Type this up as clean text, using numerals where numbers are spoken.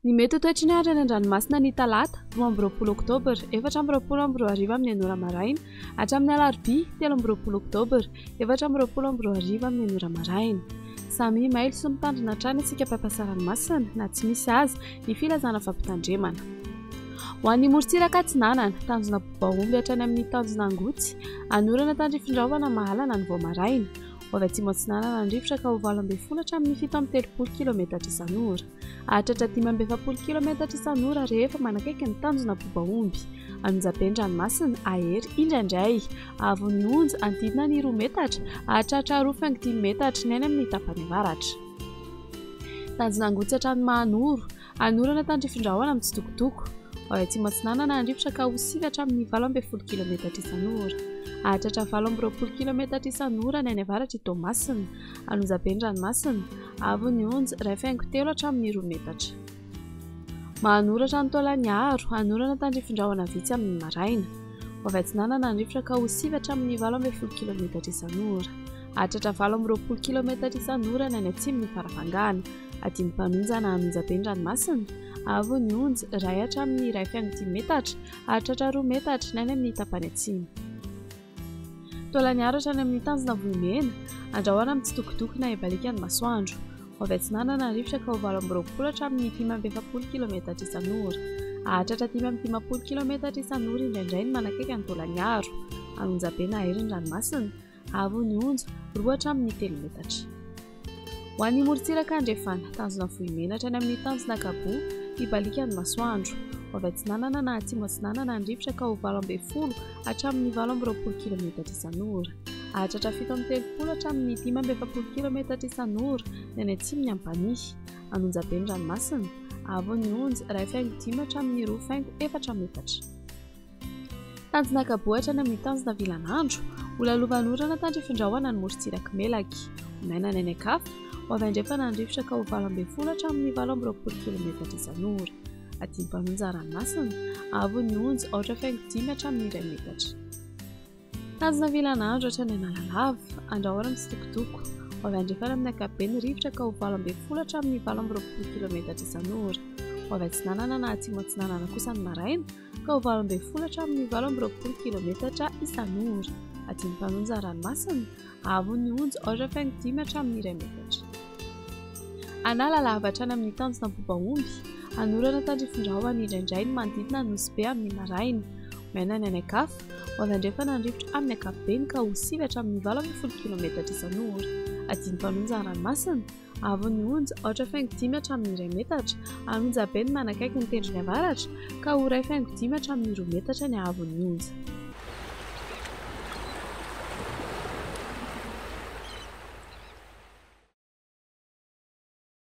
Ny mety ho toetry ny andro any an-dranomasina ny talata, 22 oktobra 2024 amin'ny enina ora maraina hatramin'ny alarobia, 23 oktobra 2024 amin'ny enina ora maraina. Samy mailo sy mitandrina hatrany isika mpampiasa ranomasina na tsy misy aza ny filazana fampitandremana. Ho an'ny morontsiraka atsinanana, tanjona Bobaomby hatrany amin'ny tanjona Angotsy, anorana tandrifin-drahona mahalana ny vao maraina. Ho avy atsimo atsinanana ny rivotra ka ho 18 hatramin'ny 37 kilometatra isan'ora. Hahatratra 45 kilometatra isan'ora rehefa manakaiky ny tanjona Bobaomby. Anonjabe ny ranomasina, hahery indraindray. Haavon'ny onja, hanodidina ny 2 metatra, hahatratra 2,5 metatra ny any amin'ny tapany avaratra. Tanjona Angotsy hatrany Mahanoro, Hanorana tandrifin-drahona mitsitokotoko. Ao atsimo atsinanana handrivotra ka ho 9 hatramin'ny 18 kilometatra isan'ora. Hahatratra 28 kilometatra isan'ora ny any avaratr'i Toamasina. An'Onjabe ny ranomasina. Avo ny onja, 1,3 hatramin'ny 2 metatra. Mahanoratra ny Taolagnaro, hanorana tandrifin-drahona vitsy amin'ny maraina. Ho avy atsinanana handrivotra ka ho 9 hatramin'ny 18 kilometatra isan'ora. Hahatratra 28 kilometatra isan'ora ny any atsimon'i Farafangana. Adino mpanonja na anonjabe ny ranomasina, avo ny onja, iray hatramin'ny 1,5 metatra, hahatratra 2 metatra ny any amin'ny tapany atsimo. Taolaniaro hatrany amin'ny tanjona Vohimena, andrahona mitsitokotoko na hibaliaka ny masoandro. Ho avy atsinanana ny rivotra ka ho 28 hatramin'ny 45 kilometatra isan'ora. Hahatratra 55 kilometatra isan'ora indraindray ny manakaiky an'i Taolagnaro. Anonjabe na hahery ny ranomasina. Avo ny onja, 2 hatramin'ny 3 metatra. Ho an'ny morontsiraka andrefana, tanjona Vohimena hatrany amin'ny tanjona Gabo, hibaliaka ny masoandro. Ho avy atsinanana na atsimo atsinanana ny rivotra ka ho 18 hatramin'ny 28 kilometatra isan'ora. Hahatratra 37 hatramin'ny 45 kilometatra isan'ora ny any atsimon'i Ampanihy. An'Onjabe ny ranomasina. Avo ny onja, 1,5 hatramin'ny 2,4 metatra. Tanjona Gabo hatrany amin'ny tanjona Vilanandro, ho lalovan'orana tandrifindrahona ny morontsirak'i Melaky. Ho maina ny any an-kafa, ho avy andrefana ny rivotra ka ho 18 hatramin'ny 28 kilometatra isan'ora. Aty Ampanonja ranomasina, avo ny onja, 4,5 hatramin'ny 1 metatra. Tanjona Vilanandro hatrany Analalava, andrahona mitsitokotoko. Ho avy andrefana amin'ny ankapobeny ny rivotra ka ho 18 hatramin'ny 28 kilometatra isan'ora. Ho avy atsinanana na atsimo atsinanana kosa ny maraina ka ho 18 hatramin'ny 28 kilometatra isan'ora. Aty Ampanonja ranomasina, avo ny onja 4,5 hatramin'ny 1 metatra. Analalava hatrany amin'ny tanjona Ambohibaomby, hanorana tandrifin-drahona indraindray ny manodidina an'i Nosy Be amin'ny maraina. Maina ny any an-kafa, ho avy andrefana ny rivotra amin'ny ankapobeny ka ho 9 hatramin'ny 18 kilometatra isan'ora. Adino mpanonja ny ranomasina, avo ny onja, 4,5 hatramin'ny 1 metatra, ary onjabe ny manakaiky ny tendrony avaratra ka ho 1,5 hatramin'ny 2 metatra ny haavon'ny onja.